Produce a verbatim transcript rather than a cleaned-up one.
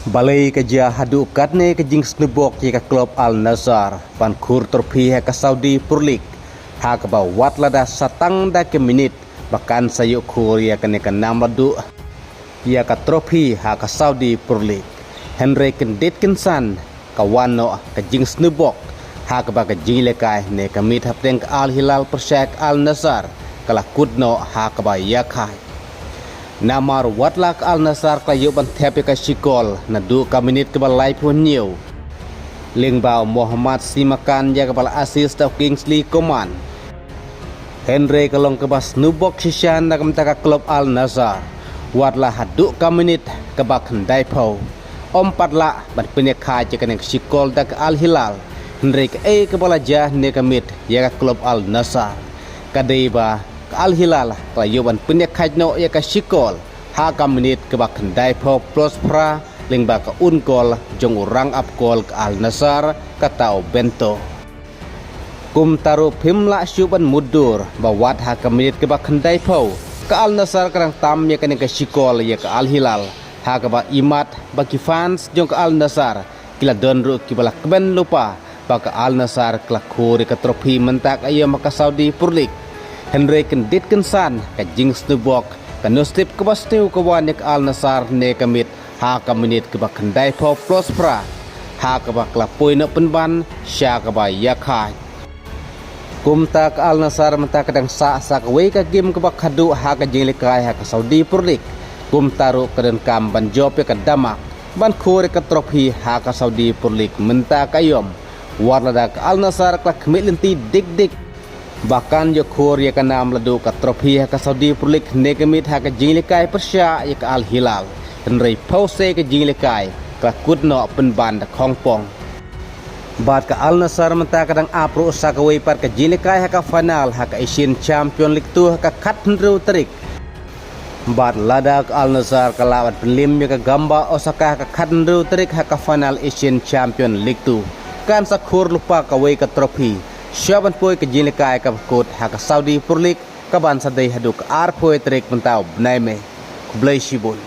Balei ka jia haduh katne ka jingsngewbok ïa ka klub Al Nassr ban khur trophy ha ka Saudi Pro League, ha kaba wat lada sa tang da ki minit ba kan sa ïoh khur ïa kane ka nam la duh ïa ka trophy ha ka Saudi Pro League. Hynrei kyndit kynsan ka wan noh ka jingsngewbok, ha kaba ka jingïalehkai ne ka miet hapdeng ka Al Hilal pyrshah ka Al Nassr ka la kut noh ha kaba ïakhaiñ. Namar wat la ka Al Nassr ka la ïoh ban thep ïa ka shikol naduh ka minit kaba laiphew hynñiew lyngba u Mohammad Simakan, ïa kaba la assist da u Kingsley Coman. Hynrei ka long kaba sngewbok shisha na ka bynta ka klub Al Nassr, wat la haduh ka minit kaba khyndaiphew ym pat lah ban pynïakhaiñ ïa kane ka shikol da ka Al Hilal. Hynrei kaei kaba la jia ne ka miet ïa ka klub Al Nassr, ka dei ba ka Al Hilal ka la ïoh ban pynïakhaiñ noh ïa ka shikol ha ka minit kaba khyndaiphew plus phra lyngba ka own goal jong u rangap goal ka Al Nassr, kata u Bento. Kumta ruh phim lah shuh ban mutdur ba wat ha ka minit kaba khyndaiphew ka Al Nassr ka dang tam ïa kane ka shikol ïa ka Al Hilal, ha kaba imat ba ki fans jong ka Al Nassr ki la don ruh kiba la kmen lypa ba ka Al Nassr ka la khur ïa ka trophy mynta ka aïom ha ka Saudi Pro League. Hynrei kyndit kynsan ka jingsngewbok, ka nusip kaba sniew ka wan ïa ka Al Nassr ne ka miet ha ka minit kaba khyndaiphew plus phra, ha kaba ka la poi noh pynban sha kaba ïakhaiñ. Kumta ka Al Nassr mynta ka dang sah sa kawei ka game kaba khadduh ha ka jingïalehkai ha ka Saudi Pro League. Kumta ruh ka donkam ban jop ïa ka damak ban khur ïa ka trophy ha ka Saudi Pro League mynta ka aïom, wat lada ka Al Nassr ka la khmih lynti dik dik ba kan ïoh khur ïa ka nam la duh ka trophy ha ka Saudi Pro League ne ka miet ha ka jingïalehkai pyrshah ïa ka Al Hilal. Hynrei phewse ka jingïalehkai ka la kut noh pynban da khongpong. Bad ka Al Nassr mynta ka dang ap ruh sa kawei pat ka jingïalehkai ha ka final ha ka Asian Champion League two ha ka khathynriew tarik. Bad lada ka Al Nassr ka lah ban pynlim ïa ka Gamba Osaka ha ka khathynriew tarik ha ka final Asian Champion League two, kan sa khur lypa kawei ka trophy shuwa ban poi ka jingïalehkai kaba kut ha ka Saudi Pro League, kaban sa dei haduh ka arphew tarik mynta u bnai May. Khublei shibun.